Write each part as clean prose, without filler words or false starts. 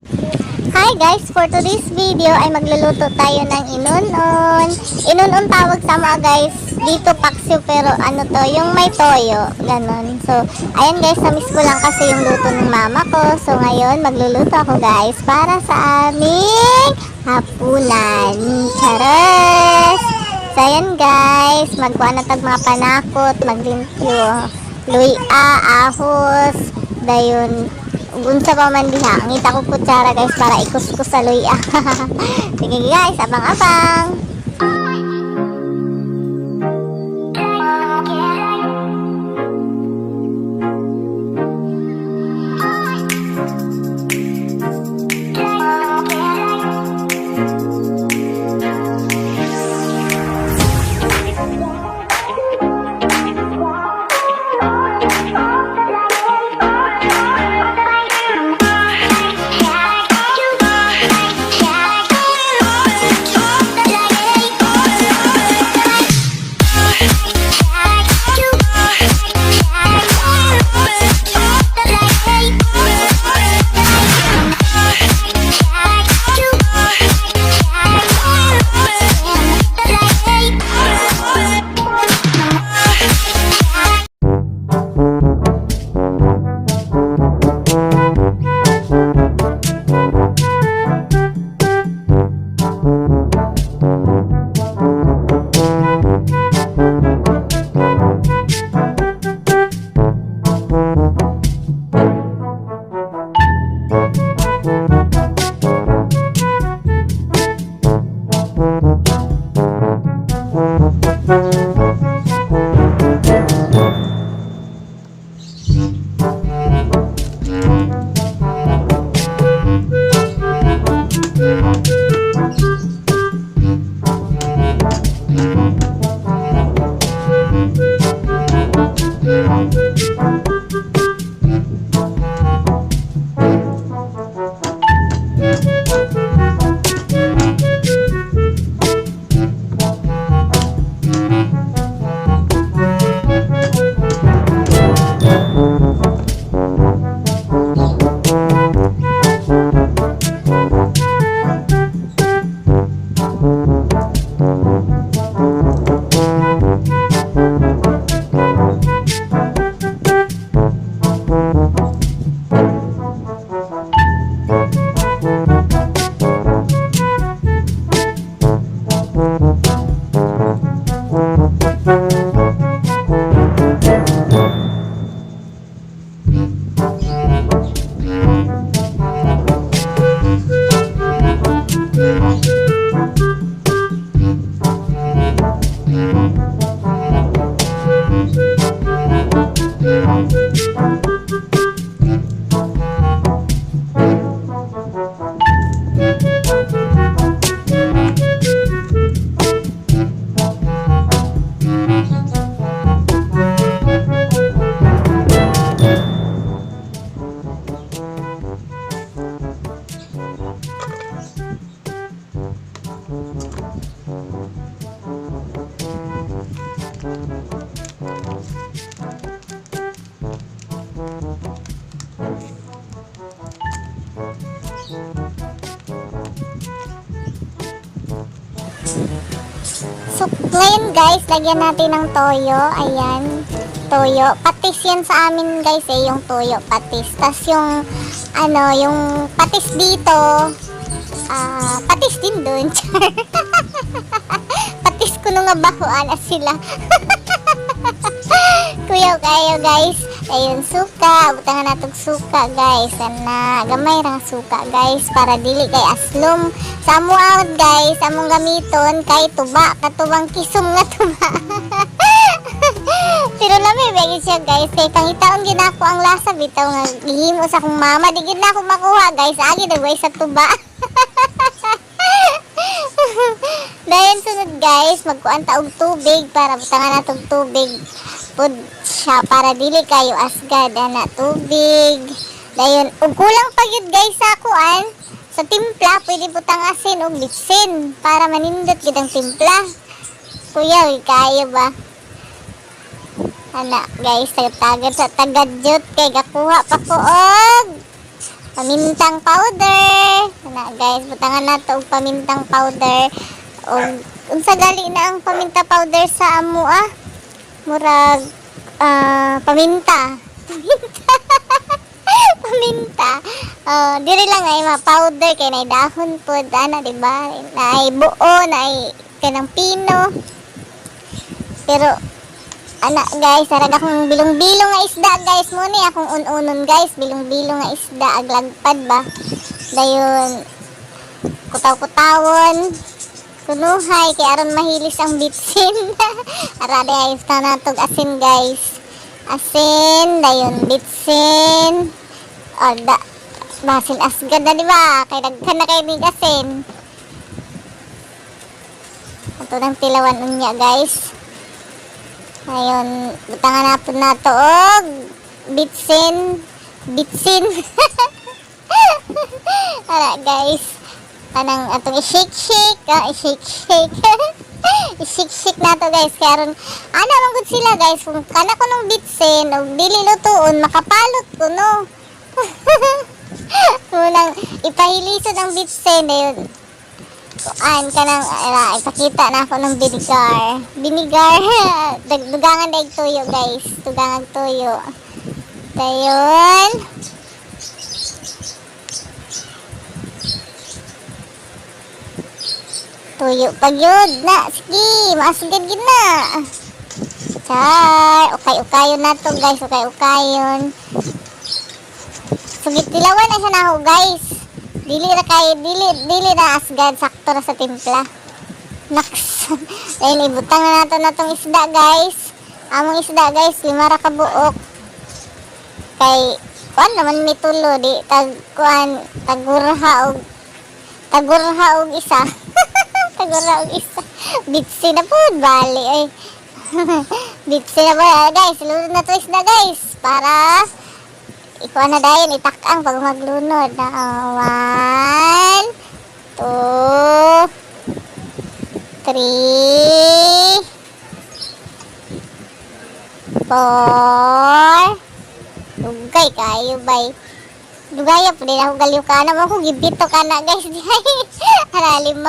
Hi guys! For today's video ay magluluto tayo ng inunon. Inunon tawag sa mga guys. Dito paksiw, pero ano to, yung may toyo. Ganon. So, ayan guys, namiss ko lang kasi yung luto ng mama ko. So, ngayon magluluto ako, guys, para sa aming hapunan. Charas! So, ayan guys, magkuha na tag mga panakot, maglimpyo, luya, ahos, dayon unsa pa man diha. Ngita ko kutsara, guys, para ikuskus sa luya. Sige guys, abang-abang. So, ngayon guys, lagyan natin ng toyo. Ayan, toyo. Patis yan sa amin guys eh, yung toyo, patis. Tas yung, ano, yung patis dito, patis din dun. Char. Patis ko nung nga baho, ana sila. Kuyaw kayo guys. Ayun, suka. Butangan natog suka, guys. Ana, gamay ra nga suka, guys, para dili kay aslom. Sa amo out guys, among gamiton kay tuba, katubang kisom nga tuba. Pero lami ba siya guys, kay pangitaon gid nako ang lasa bitaw nga gihimo sa akong mama, di gid na ako makuha, guys. Agi dagway sa tuba. Dahil sunod guys, magkuan ta og tubig para butangan natog tubig pud siya para dili kayo asgad ana tubig. Dayon og kulang pa gyud guys sa kuan sa timpla, pwede butang asin og bitsin para manindot gid ang timpla. Kuya, uy, kayo ba? Ana guys, tagad sa tagadyot kay gakuha pa ko og Pamintang powder. Ana guys, butangan nato og pamintang powder. Og unsa gali na ang paminta powder sa amo ah? Murag paminta. Paminta. Paminta. Oh, diri lang ay ma powder kay nay dahon pod ana, di ba? Naay buo, naay kanang pino. Pero ana guys, sarag akong bilong-bilong nga isda guys mo ni akong un-unon guys, bilong-bilong nga isda aglagpad ba. Dayon kutaw-kutawon kunuhay kay aron mahilis ang bitsin. Ara ay natog asin guys. Asin, dayon bitsin. O, da, basin asgad na di ba? Kay daghan na kay nig asin. Ato nang tilawan unya guys. Ayun, butangan na po nato og bitsin. Bitsin. Ara guys. Kanang atong i-shake shake, i-shake shake. I-shake shake nato guys kay aron ana man gud sila guys, kung kana ko nung bitsin og dili lutuon makapalot ko no. Munang ipahilison ang bitsin dayon kuan kanang ara ipakita na ako ng vinegar. Vinegar. Dugangan daig tuyo guys. Dugangan tuyo. Dayon. Tuyo pa gyud na. Sige, maasugad gyud na. Char, ukay-ukayon na to guys, ukay-ukayon. Sugit tilawan na siya nako guys. Dili ra kay dili dili na asgad, sakto ra sa timpla. Naks. Dahil ibutang na nato na tong isda guys. Among isda guys, 5 ra ka buok. Kay kuan naman mi tulo di tag kuan tagurha og isa. Tagurha og isa. Bitsi na pud bali ay. Bitsi na pud guys, lunod na to isda guys para ikuha na dahil itakang pag maglunod. 1, 2, 3, 4. Dugay kayo bay. Dugaya po din ako galiw ka na. Ako gibito ka na guys. Ara, 5.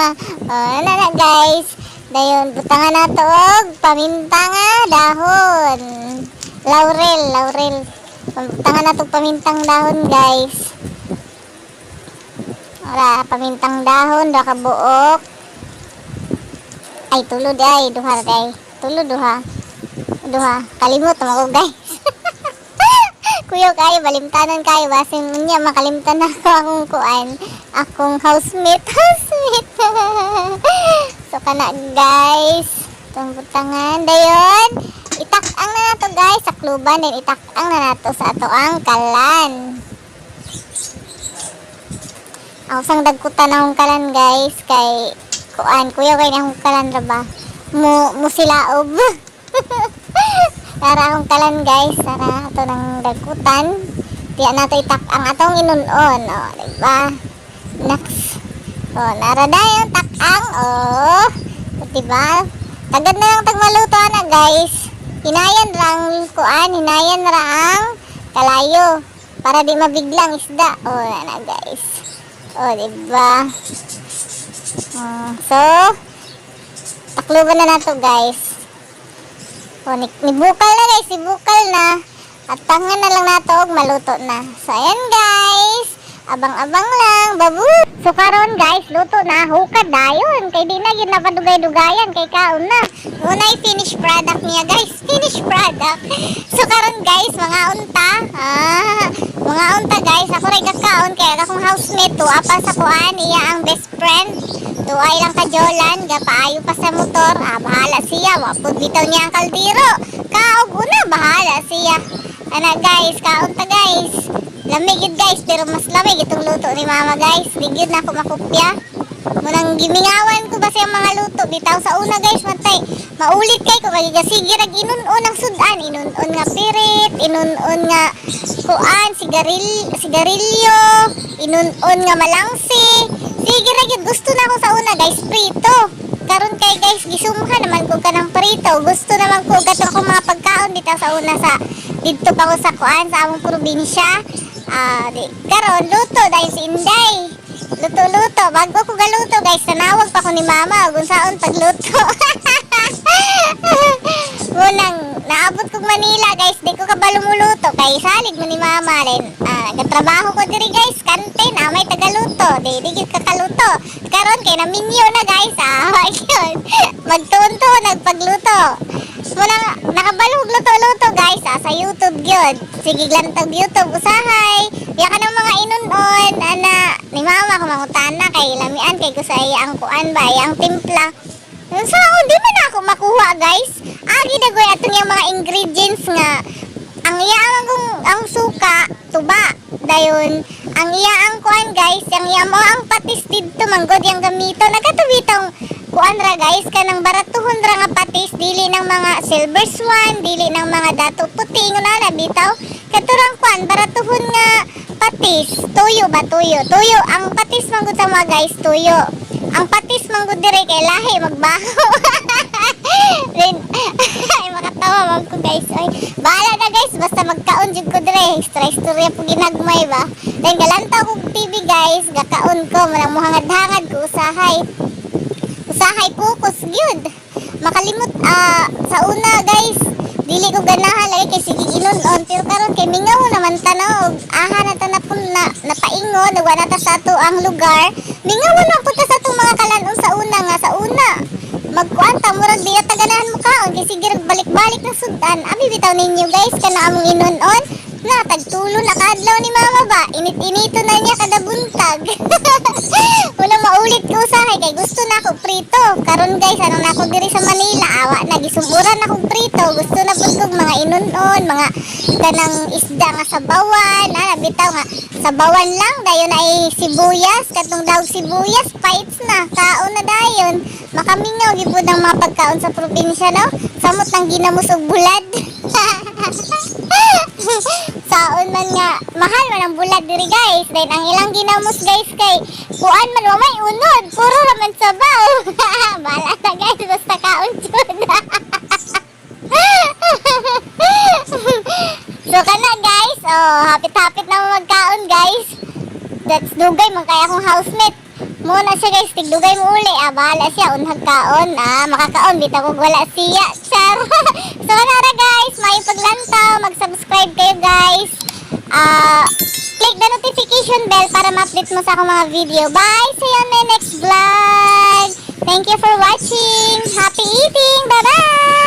Oh, na na guys. Dayon, butangan na to og paminta nga dahon. Laurel, laurel. Butangan na to pamintang dahon guys. Ora, pamintang dahon, duha ka buok. Ay, tulo day, duha day. Tulo, duha. Duha. Kalimot naman ko guys. Kuya kayo, balimtanan kayo. Basin niya, makalimtan na ako akong kuan. Akong housemate. Housemate. So, kana guys. Itong butangan. Dayon. Itak-ang na nato guys. Sa kluban din. Itak-ang na nato sa ato ang kalan. Ako sang dagkutan akong kalan guys. Kay kuan. Kuya kay na akong kalan ra ba? Mo silaob. Tara akong kalan guys. Tara ato ng dagkutan. Diya nato itak ang atong inunon. O, diba? Next. O, nara dayon takang. O, diba? Tagad na lang tagmaluto ana guys. Hinayan rang kuan, hinayan ra ang kalayo para di mabiglang isda. O, ana guys. O, diba? So, takluban na nato guys. O, nibukal na guys, nibukal na. At tangan na lang nato og maluto na. So, ayan guys. Abang-abang lang, babu. So karon guys, luto na hukad dayon. Kay di na gyud napadugay-dugayan kay kaon na. Unay finish product niya guys, finish product. So karon guys, mga unta. Mga unta guys, ako ray kakaon kay akong housemate tuwa pa sa kuan, iya ang best friend. Tuwa lang kajolan, gapaayo pa sa motor. Ah, bahala siya, wa pud bitaw niya ang kaldero. Kaog una, bahala siya. Ana guys, kaon ta guys. Lamig yun guys, pero mas lamig itong luto ni mama guys. Di gyud na ako makupya. Munang gimingawan ko ba siyang mga luto. Bitaw sa una guys, matay. Maulit kay ko kay sige rag inun-un ang sudan, inun-un nga pirit, inun-un nga kuan, sigarilyo, inun-un nga malangsi. Sige ra gyud gusto na ako sa una guys, prito. Karon kay guys, gisumha naman ko kanang prito. Gusto naman ko katong akong mga pagkaon dito sa una sa didto pa ko sa kuan sa among probinsya. Ah, di karon luto dahil si Inday. Luto-luto bago ko galuto, guys, tanawag pa ko ni Mama ug unsaon pagluto. Munang naabot kog Manila, guys, di ko kabalo muluto kay salig mo ni Mama rin. Ah, nagatrabaho ko diri, guys, kante na may tagaluto. Di di gyud kakaluto. Karon kay naminyo na, guys. Ah, yun. Magtuon-tuon nagpagluto. Munang nakabalo og luto-luto, guys, ah, sa YouTube gyud. Sige lantog YouTube usahay. Ya ka ng mga inunon ana ni Mama ko mangutana kay lamian kay ko sa iyang kuan ba, iyang timpla. Sa di man ako makuha, guys. Agi dagoy atong yung mga ingredients nga ang iya ang kung ang suka tuba dayon ang iya ang kuan, guys, ang iya mo ang patis didto manggod yang gamito nagkatubitong kuan ra, guys, kanang baratuhon ra nga patis, dili ng mga Silver Swan, dili ng mga Datu Puti, ingon na bitaw, katurang kuan, baratuhon nga patis, tuyo ba, tuyo, tuyo ang patis manggod sa mga, guys, tuyo ang patis manggod dire kay lahi magbaho. Then, ay, makatawa man ko, guys. Ay, bahala na, guys, basta magkaon jud ko dire. Extra istorya po ginagmay ba. Then galantaw kog TV, guys, gakaon ko, manang muhangad-hangad ko usahay. Usahay focus gyud. Makalimot ah sa una, guys, dili ko ganahan lagi kay sige inunon, pero karon kay mingaw naman ta no, aha na ta na pun na napaingon wa na ta sa ato ang lugar, mingaw na pud ta sa atong mga kalanon sa una nga sa una magkuan ta, murag di ta ganahan mo kaon kay sige rag balik-balik na sudan. Abi bitaw ninyo, guys, kana among inunon na tagtulo na kaadlaw ni Mama ba, init-inito na niya kada buntag. Wala maulit ko usahay kay gusto na ako prito. Karon, guys, ano na ako diri sa Manila, awa na gisumuran na akong prito. Gusto na pud kog mga inunon, mga kanang isda nga sabawan, ah, bitaw nga sabawan lang dayon ay sibuyas, katong dawg sibuyas, paits na, kaon na dayon. Makamingaw gyud ang mga pagkaon sa probinsya, no? Samot nang ginamos og bulad. Saon man nga mahal man ang bulad diri, guys. Then ang ilang ginamos, guys, kay kuan man, wa may unod, puro ra man sabaw. Bahala na, guys, basta kaon jud. So kana, guys, oh, hapit-hapit na mo magkaon, guys. That's dugay man kay akong housemate. Muna siya, guys, tigdugay mo uli. Ah, bahala siya, unhag kaon. Ah, makakaon, bitaw kog wala siya. Char. So kana ra, guys, may paglantaw, mag-subscribe kayo, guys. Ah, click the notification bell para ma-update mo sa akong mga video. Bye! See you on my next vlog! Thank you for watching! Happy eating! Bye-bye!